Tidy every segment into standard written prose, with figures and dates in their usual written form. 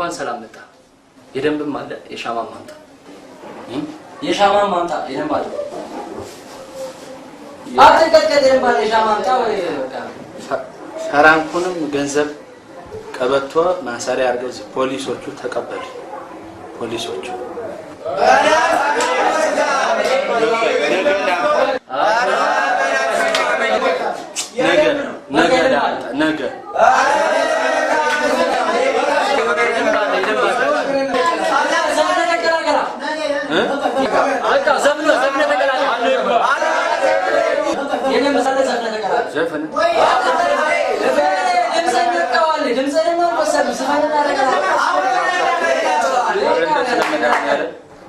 እንኳን ሰላም መጣ። የደንብም አለ የሻማም አምጣ። የሻማም አምጣ የደንብ አለ። አትንቀጥቀጥ። የደንብ አለ የሻማ አምጣ ወይ በቃ ፈራንኩንም ገንዘብ ቀበቶ ማሰሪያ አድርገው ፖሊሶቹ ተቀበሉ። ፖሊሶቹ ነገ ነገ ነገ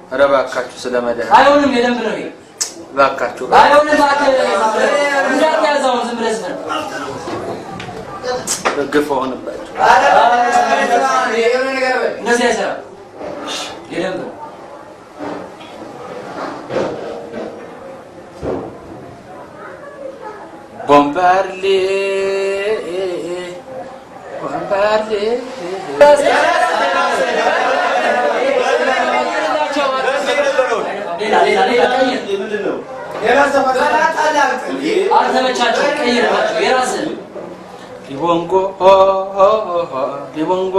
ኧረ እባካችሁ ስለመድኃኒዓለም አይሆንም። የደንብ ነው ይሄ። እባካችሁ አይሆንም። እባክህ እንዳትያዘው ዝም ብለህ ዝም ግፍ ሆነባችሁ። እንደዚህ አይሰራም። የደንብ ነው። ቦምባርሌ ቦምባርሌ ሌላ ሌላ ሌላ ቀይር። አልተመቻቸውም። ቀይርባቸው የራስህን ሊቦንጎ ሊቦንጎ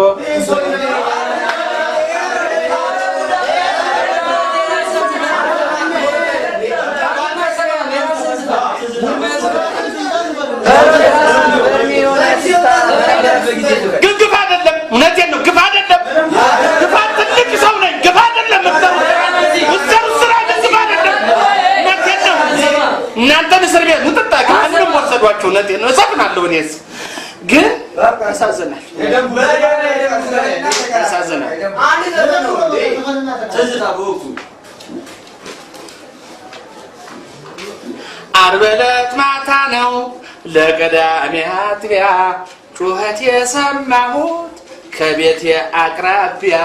ግን ግፍ አይደለም። እውነቴን ነው። ግፍ አይደለም። ግፍ ትልቅ ሰው ነኝ። ግፍ አይደለም። የምትሰሩት ስራ ግን ግፍ አይደለም። እውነቴን ነው። እናንተን እስር ቤት ሙጥጣ ከአንዱም ወሰዷቸው። እውነቴን ነው። እሰፍናለሁ። እኔስ ግን ያሳዝናል፣ ያሳዝናል። ዓርብ ዕለት ማታ ነው ለቅዳሜ አጥቢያ ጩኸት የሰማሁት ከቤቴ አቅራቢያ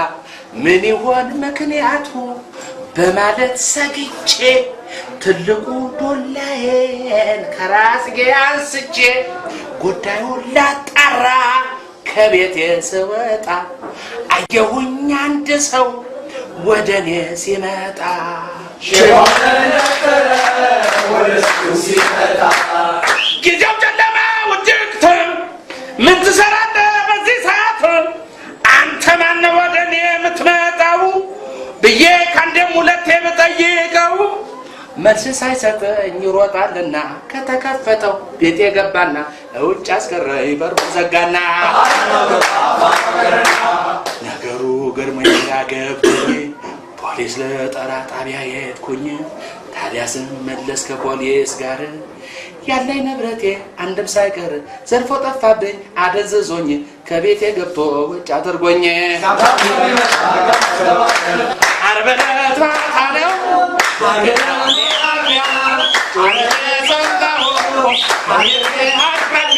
ምን ይሆን ምክንያቱ በማለት ሰግቼ ትልቁ ዶላዬን ከራስጌ አንስቼ ጉዳዩን ላጣራ ከቤቴ ስወጣ አየሁኝ አንድ ሰው ወደ እኔ ሲመጣ። ጊዜው ጨለማ ውድቅት፣ ምን ትሰራለህ በዚህ ሰዓት? አንተ ማነው ወደ እኔ የምትመጣው ብዬ ከአንዴም ሁለቴ ብጠይቀው መልስ ሳይሰጠኝ ይሮጣልና ከተከፈተው ቤቴ ገባና ውጭ አስቀረኝ በሩ ዘጋና። ነገሩ ገርሞኝ ግራ ገብቶኝ ፖሊስ ልጠራ ጣቢያ የሄድኩኝ። ታዲያ ስመለስ ከፖሊስ ጋር ያለኝ ንብረቴ አንድም ሳይቀር ዘርፎ ጠፋብኝ አደንዝዞኝ ከቤቴ ገብቶ ውጭ አድርጎኝ። ዓርብ ዕለት ማታ ነው ቅዳሜ አጥቢያ ጩኸት የሰማሁት ከቤቴ አቅራቢያ